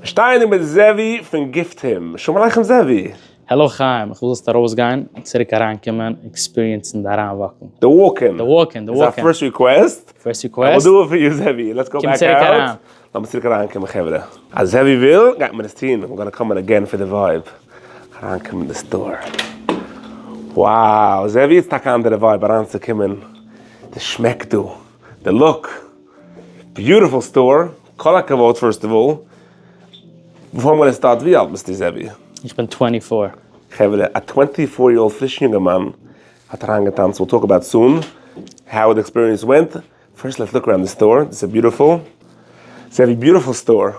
שטייען דא מיט זעווי פון Gift Him. שלום עליכם זעווי. העלא חיים, איך וויל זאלסט ארויסגיין און צוריק אריינקומען experience ן די אריינוואקן. די walk-in. די walk-in, די walk-in. איז א first request. First request. I will do it for you זעווי, let's go קום back צוריק out. אריין. לאמיר צוריק אריינקומען חברה. אז זעווי וויל, גייט מען עס טון. We're gonna come in again for the vibe. אריינקומען אין די store. Wow, זעווי איז טאקע א אנדערע vibe אריינצוקומען. די שמעק דא. די look. Beautiful store. כל הכבוד first of all. Before I'm gonna start, ווי אלט ביסטו זעווי? איך בין 24. חברה, א 24 year old פרישן יונגערמאן האט אריינגעטאנצט, we'll talk about soon how the experience went. First let's look around the store, this is beautiful. זעווי, beautiful store.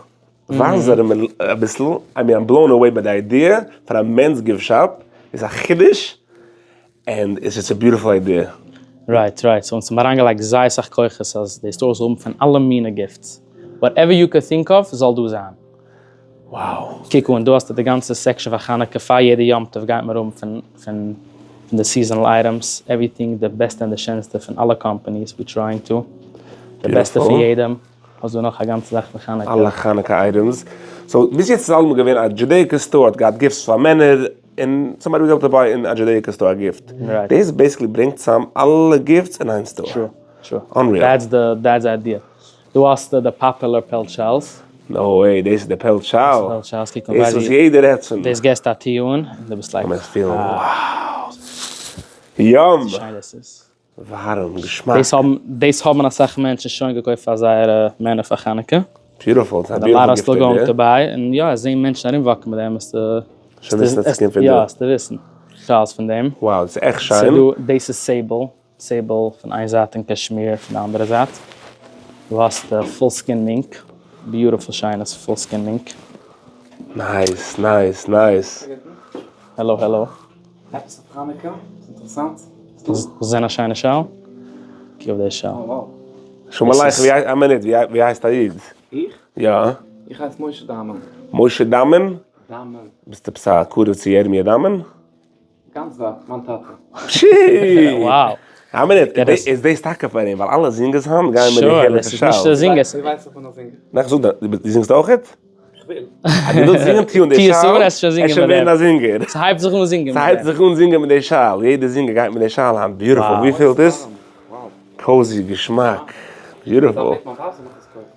ווייז ארום אביסל, I mean I'm blown away by the idea פאר א men's gift shop, איז א חידוש, and it's just a beautiful idea. Right, right, so אונז האבן אריינגעלייגט זייער סאך כוחות אז די store זאל האבן פון אלע מיני gifts. Whatever you could think of זאל דא זיין. Wow. קוק אן, דא האסטו די גאנצע section פאר חנוכה, פאר יעדע יום טוב גייט מען האבן פון פון פון די seasonal items, everything די בעסטע און די שענסטע פון אלע companies, we trying to, די בעסטע פון Beautiful. יעדעם, האסט דא נאך א גאנצע זאך פון חנוכה. אלע חנוכה items. So ביז יעצט איז אלעמאל געווען א Judaica store האט געהאט gifts פאר מענער, און somebody was able to buy אין א Judaica store א gift. Right. דאס basically ברענגט צאם אלע gifts אין איין store. True, true. Unreal. That's the, that's the idea. דא האסטו די popular פעלץ shawls. No way, דאס איז די פעלץ שאל. דאס איז פעלץ shawls, קוק אן דאס וואס יעדער רעדט פון. דאס געסטו א טו אן, און דו ביסט like, לאמיר עס פילן, wow. Yum! שיין דאס איז. ווארעם, געשמאק. דאס האבן, דאס האבן אסאך מענטשן שוין געקויפט פאר זייערע מענער פאר חנוכה. Beautiful, ס'איז א beautiful gift idea. To buy, און יא, עס זעהן מענטשן ארומוואקן מיט דעם, עס שוין וויסן אז ס'קומט פון דא. יא, עס צו וויסן. Shawls פון דעם. Wow, דאס איז עכט שיין. ס'דא, דאס איז sable, sable פון איין זייט און cashmere פון די אנדערע זייט. דו האסט די full skin mink, beautiful שיינע full skin mink. Nice, nice, nice. Hello, hello. עפעס אויף חנוכה? ס'איז אינטערעסאנט. ווילסט זען א שיינע שאל? קוק אויף די שאל. שלום עליכם, ווי א מינוט, ווי הייסט א איד? איך? יא. איך הייס משה דאמען. משה דאמען? דאמען. ביסט עפעס א קרוב צו ירמי' דאמען? גאנץ ווייט, מיין טאטע. פשי! Wow. א מינוט, איז דאס טאקע פאר אים? ווייל אלע זינגערס היינט גייען מיט די הערליכע שאל. Sure, דאס איז נישט די זינגערס. ווי ווייסט איך בין א זינגער? ניין, איך זאג דיר, דו זינגסט אויכעט? איך וויל. אז דו ווילסט זינגען טוה אן די שאל, עס שוין ווערן א זינגער. ס'הייבט זיך אן זינגען מיט דעם. ס'הייבט זיך אן זינגען מיט די שאל, יעדע זינגער גייט מיט די שאל היינט, beautiful, ווי פילט עס? Cozy, געשמאק, beautiful.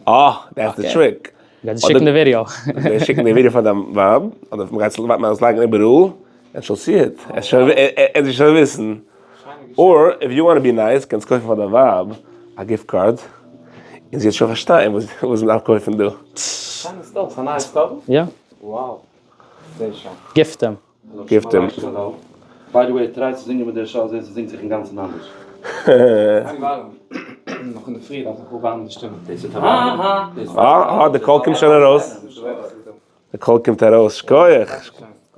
אה, that's the trick. גייט זי שיקן די ווידעא. גייט שיקן די ווידעא פאר דיין ווייב, אדער מ'גייט עס לייגן איבעראל, and she'll see it, עס זי שוין וויסן. Or if you want be nice קענסט קויפן פאר דיין ווייב א gift card, און זי וועט שוין פארשטיין וואס מ'דארף קויפן דא. שיינע store, ס'איז א נייע store? יא. Wow, זייער שיין. Gift אים. Gift אים. By the way, try צו זינגען מיט דער שאל, זעהן ס'זינגט זיך אינגאנצן אנדערש. נאך אינדערפרי דארף איך אויפווארעמען די שטימע. אה אה, די קול קומט שוין ארויס. די קול קומט ארויס, שכוח!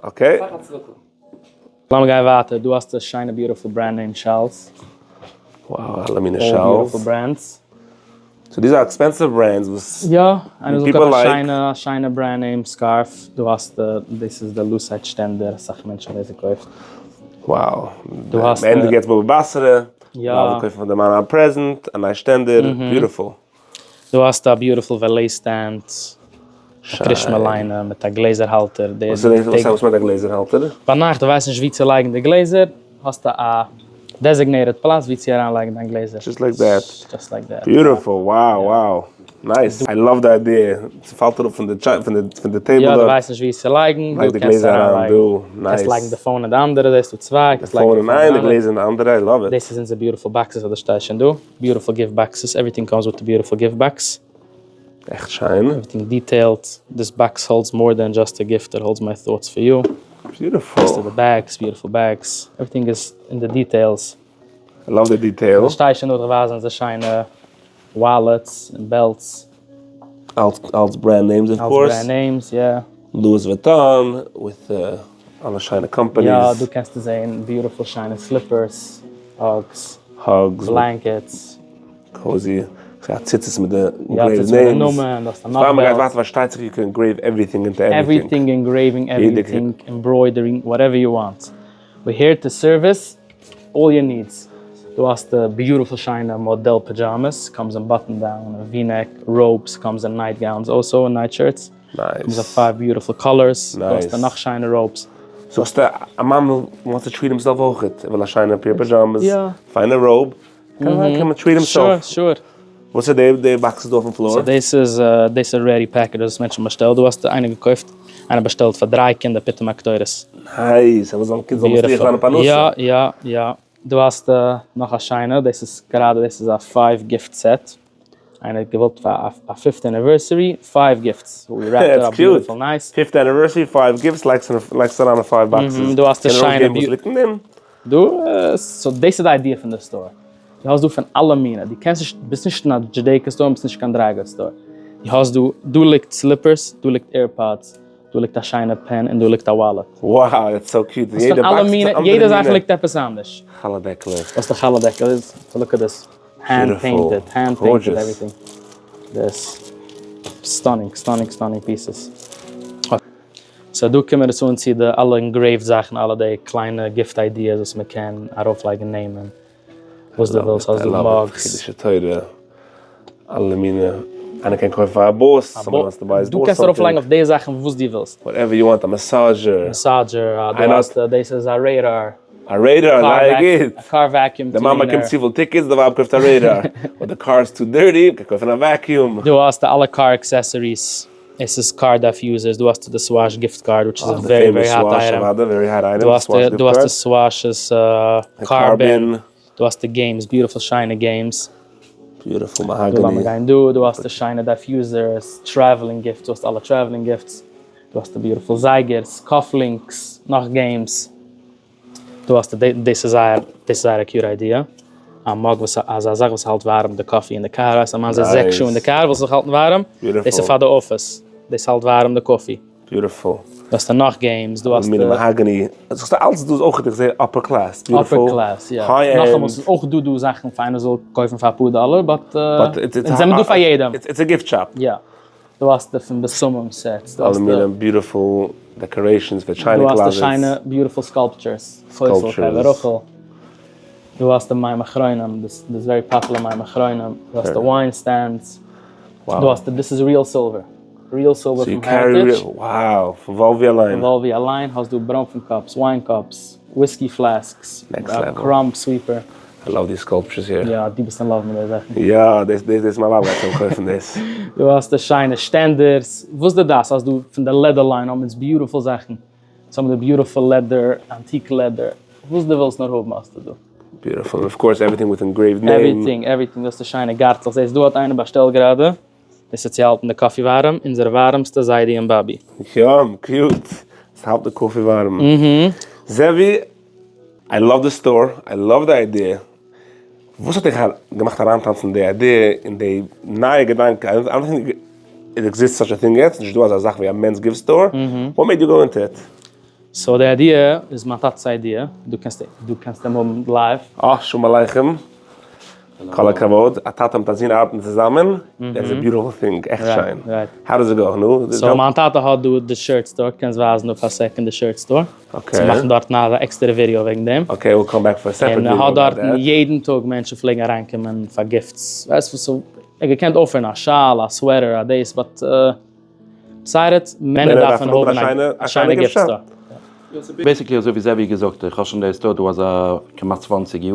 Okay. לאמיר גיין ווייטער, דא האסטו שיינע beautiful brand name shawls. Wow, אלע מיני shawls. Beautiful brands. So these are expensive brands וואס יא, איינער זאגט people א like. שיינע שיינע brand name scarf, דא האסטו, דאס איז די Lucite שטענדער, אסאך מענטשן האבן דאס געקויפט. Wow. דא האסטו. מ'ענדיגט יעצט בבא בתרא. יא. מ'דארף קויפן פאר די מאן א present, א נייע שטענדער, beautiful. דא האסטו א beautiful valet stand, א קרישמע ליינע מיט א גלעזער האלטער. וואס איז דאס? וואס מיינט א גלעזער האלטער? ביינאכט דו ווייסט נישט ווי צו לייגן די גלעזער, האסטו א designated פלאץ ווי צו אריינלייגן דיין גלעזער. Just like that. Just like that. Beautiful, wow wow. Nice, I love the idea. ס'פאלט אראפ פון די פון די table יא, דארט. דו ווייסט נישט ווי עס צו לייגן, לייג דא די קענסטו גלעזער אריין אריינלייגן. דא, nice. קענסט לייגן די phone אין די אנדערע, דאס איז דא צוויי, די קענסט לייגן phone די אין phone איין, אין די די אנדערע. גלעזער אין די אנדערע, I love it. דאס איז אונזער beautiful boxes וואס דו שטייסט שוין דא. Beautiful gift boxes, everything comes with די beautiful gift box. עכט שיין. Everything detailed, this box holds more than just a gift, it holds my thoughts for you. Beautiful. דאס איז די bags, beautiful bags, everything איז אין די details. I love the detail. דו שטייסט שוין דא, דיך ווייזן אונזער שיינע wallets און belts. אלץ brand names of course. אלץ brand names, יא. Louis Vuitton with אלע שיינע companies. יא, דא קענסטו זעהן beautiful שיינע slippers, Uggs, Uggs, blankets. Cozy, ס'איז א ציצית מיט די יא, engraved ציצית מיט די names. נאמען, דו האסט א נאך פאר מ'גייט belt. ווייטער פארשטייט זיך you can engrave everything into everything. Everything engraving, everything embroidering, whatever you want. We here to service all your needs. דא האסטו beautiful שיינע מאדעל pajamas, comes in button down, V-neck, robes, comes in night gowns also, און night shirts. Comes in five beautiful colors, דא האסטו נאך שיינע robes. זאגסטו א מאן wants to treat himself אויכעט, ער וויל א שיינע pair pajamas, פיינע robe, קען אריינקומען treat himself. Sure. וואס איז די די boxes דא אויפן floor? So דאס איז דאס איז ready package וואס מענטשן באשטעלט, דא האסטו איינער געקויפט, איינער באשטעלט פאר דריי קינדער פיטום הקטורת. Nice, ער וויל זיין קינד זאל מצליח זיין אין פרנסה. יא יא יא, דא האסטו נאך א שיינע, דאס איז גראדע דאס איז א five gift set, איינער האט געוואלט פאר א fifth anniversary five gifts, so we wrapped it up beautiful nice. Fifth anniversary five gifts, לייגסט אריין five boxes. דא האסטו קען שיינע ארויסגעבן וואס ליגט אין דעם? דא, so דאס איז די idea פון די store. דו האסט דא פון אלע מיני, דו קענסט נישט, ביסט נישט אין א Judaica store, ביסט נישט קיין dry goods store. דו האסט דא, דא ליגט slippers, דא ליגט AirPods, דא ליגט א שיינע pen און דא ליגט א wallet. Wow, that's so cute. האסט פון אלע מיני, יעדע זאך ליגט עפעס אנדערש. חלה דעקלעך. האסט די חלה דעקל, look at this. Hand painted, hand painted everything. This stunning, stunning, stunning pieces. So דא קומען עס אן צו די אלע engraved זאכן, אלע די קליינע gift ideas וואס מען קען ארויפלייגן נעמען, וואס דו ווילסט, האסט דא mugs. חידושי תורה, אלע מיני, איינער קען קויפן פאר א boss, someone wants to buy his boss דו קענסט ארויפלייגן אויף די זאכן וואס דו ווילסט. Whatever you want, א massager. Massager, דו האסט, דאס איז א radar. א radar, זייער גוט. א car vacuum cleaner. די מאמע באקומט צופיל tickets, די ווייב קויפט א radar. אויב די car איז too dirty, קען קויפן א vacuum. דא האסטו אלע car accessories. עס איז car diffusers, דא האסטו די Swash gift card which איז א very very hot item, דא האסטו Swash's car bin, דא האסטו games, beautiful שיינע games, Beautiful mahogany, דא לאמיר גיין דא, דא האסטו שיינע diffusers, traveling gifts, דא האסטו אלע traveling gifts, דא האסטו beautiful זייגערס, cufflinks, נאך games. דא האסטו דאס איז זייער דאס איז זייער א cute idea, א mug וואס אזא זאך וואס האלט ווארעם די coffee אין די קאר, ווייסט א מאן זיצט 6 שעה אין די קאר וויל זיך האלטן ווארעם, דאס איז פאר די אפיס, דאס האלט ווארעם די coffee. Beautiful. דא האסטו נאך games, דא האסטו. מיט mahogany, זאגסטו אלץ דא איז אויך איך זעה upper class, beautiful, Upper class, יא. נאכאמאל ס'איז אויך דא דא זאכן פאר איינער זאל קויפן פאר אפאר דאלער, but אונז זעמיר דא פאר יעדעם. It's a gift shop. יא. דא האסטו פון בשמים sets, דא האסטו. אלע מיני beautiful decorations פאר china closets. דא האסטו שיינע beautiful sculptures, כותל, קבר רחל. דא האסטו מים אחרונים, דאס איז very popular מים אחרונים. דא האסטו wine stands. דא האסטו, דאס איז real silver. Real silver פון Heritage. Wow, פון וואלווי אליין. פון וואלווי אליין האסט דא בראנפן cups, wine cups, whiskey flasks, crumb sweeper. I love the sculptures here. יא, דו ביסט אין love מיט די זאכן. יא, דאס דאס דאס מיין ווייב גייט שוין קויפן דאס. דא האסטו שיינע שטענדערס, וואס דו דארפסט, האסט דא פון די leather line האבן אונז beautiful זאכן, אונז האבן די beautiful leather, antique leather, וואס דו ווילסט נאר האבן האסטו דא. Beautiful, of course everything with engraved name. Everything, everything, דא האסטו שיינע גארטלעך, זעסט דא האט איינער באשטעלט גראדע, דאס איז צו האלטן די coffee ווארעם, אונזער ווארעמסטע זיידי און באבי. Yum, cute. עס האלט די coffee ווארעם. זעווי, I love the store, I love the idea. וואס האט דיך געמאכט אריינטאנצן די idea און די נייע געדאנק? I don't think it exists such a thing יעצט, נישט דא אזא זאך ווי א men's gift store. What made you go into it? So די idea איז מיין טאטע'ס idea, דו קענסט דו קענסט אים האבן live. אה, שלום עליכם. כל הכבוד, א טאטע מיט א זון ארבעטן צוזאמען, דעטס a beautiful thing, עכט שיין. How does it go, נו? So מיין טאטע האט דא די shirt store, קענסט ווייזן דא פאר א second די shirt store. Okay. צו מאכן דארטן א עקסטערע ווידעא וועגן דעם. Okay, we'll come back for a separate video. און ער האט דארטן יעדן טאג מענטשן פלעגן אריינקומען פאר gifts, ווייסט וואס, ער האט געקענט offer ן א שאל, א sweater, א דאס, but סיירת, מענער דארפן האבן א שיינע gift store. Basically אזוי ווי זעווי געזאגט, איך האב שוין די store דא אזא כמעט 20 יאר,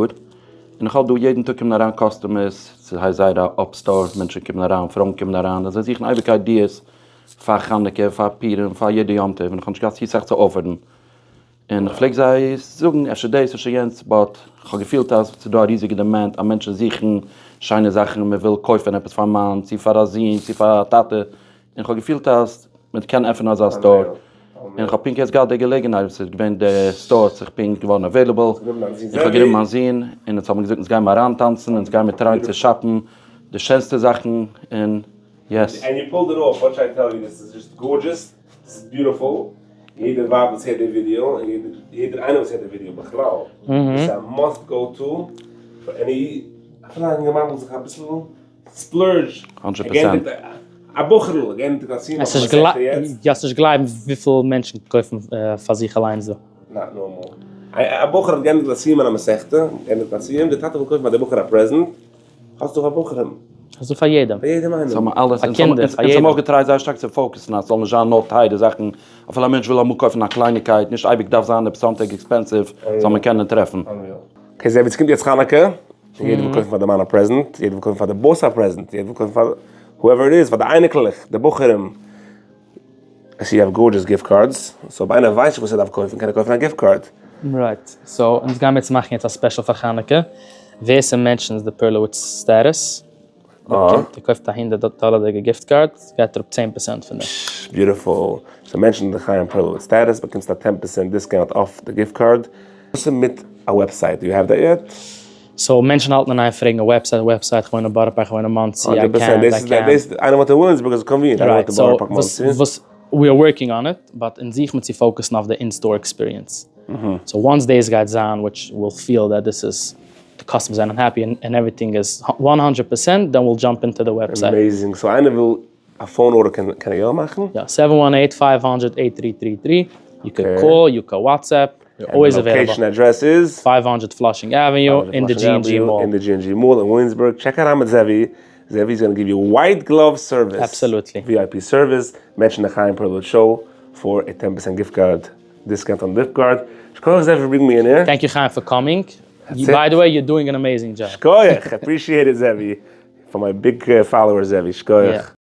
און איך האלט דא יעדן טאג קומען אריין customers, ס'הייסט זייער א up store, מענטשן קומען אריין, פרויען קומען אריין, זיי זוכן אייביג ideas פאר חנוכה, פאר פורים, פאר יעדע יום טוב, און איך האב נישט געהאט צו סאך צו offer ן, און איך פלעג זיי זאגן אפשר דאס אפשר יענץ, but איך האב געפילט אז ס'איז דא א ריזיגע demand אז מענטשן זוכן שיינע זאכן, מען וויל קויפן עפעס פאר מאן, צו פאר א זון, צו פאר א טאטע, און איך האב געפילט אז מען קען עפענען אזא store, און איך האב פונקט יעצט געהאט די געלעגנהייט וואס איז געווען די store האט זיך פונקט געווארן available, איך האב גענומען מיין זון און אונז האבן געזאגט אונז גיימער אריינטאנצן, אונז גיימער try ען צו shop ן די שענסטע זאכן, און yes. And you pulled it off, what should I tell you, this is just gorgeous, this is beautiful, יעדע ווייב וואס הערט די ווידיאו, און יעדער איינער וואס הערט די ווידיאו בכלל, איז א must go to for any, אפילו א אינגערמאן וויל זיך אביסל splurge, 100%. א בחור'ל געענדיגט א סיום אויף מסכתא יעצט. קענסט נישט גלייבן וויפיל מענטשן קויפן פאר זיך אליינס דא. Not normal. א בחור האט געענדיגט א סיום אין א מסכתא, געענדיגט א סיום, די טאטע וויל קויפן פאר די בחור א present, האסט דאך א בחורים. אזוי פאר יעדעם. פאר יעדעם איינעם. אונז האבן אלעס, פאר קינדער, פאר אונז האבן יעדעם. אויך געטרייט זייער שטארק צו focus ן אז ס'זאל נישט זיין נאר טייערע זאכן, אפילו א מענטש וויל אמאל קויפן א קלייניגקייט, נישט אייביג דארף זיין עפעס something expensive, זאל מען קענען טרעפן. Okay זעווי, ס'קומט יעצט חנוכה, און יעדער וויל קויפן פאר די מאן א present, יעדער וויל קויפן פאר די boss א present, יעדער וויל קויפן פאר whoever it is, פאר די אייניקלעך, די בחורים. I see you have gorgeous gift cards, so אויב איינער ווייסט נישט וואס ער דארף קויפן קען ער קויפן א gift card. Right, so אונז גיימיר יעצט מאכן יעצט א special פאר חנוכה, ווער ס' mentions די פערלאוויץ status, באקומט ער קויפט א הונדערט דאלערדיגע gift card, גייט אראפ 10% פון דעם. Beautiful, so mention די חיים פערלאוויץ status באקומסטו א 10% discount אויף די gift card. וואס איז מיט א website? Do you have that yet? So מענטשן האלטן אין איין פרעגן א website, website, כ'וואוין אין בארא פארק, כ'וואוין אין מאנסי, I קענט, איי קענט. איינער וואוינט אין וויליאמסבורג איז convenient, איינער וואוינט אין בארא פארק מאנסי. וואס, we are working on it, but אונז זוכן מיר צו focus ן אויף די in-store experience. So once דאס גייט זיין, which we'll feel that this is, די customers זענען happy and everything is 100%, then we'll jump into the website. Amazing, so איינער וויל א phone order קען ער יא מאכן? יא, 718 500 8333, you can call, you can WhatsApp, we're always available. Location address איז? 500 Flushing Avenue, אין די G&G Mall. אין די G&G Mall אין וויליאמסבורג, check אריין מיט זעווי, זעווי איז gonna give you white glove service. Absolutely. VIP service, mention די חיים פערלאוויץ show for a 10% gift card discount on gift card. שכוח זעווי for bringing me in here. Thank you חיים for coming. By the way you're doing an amazing job. שכוח, appreciate it זעווי. For my big follower זעווי, שכוח.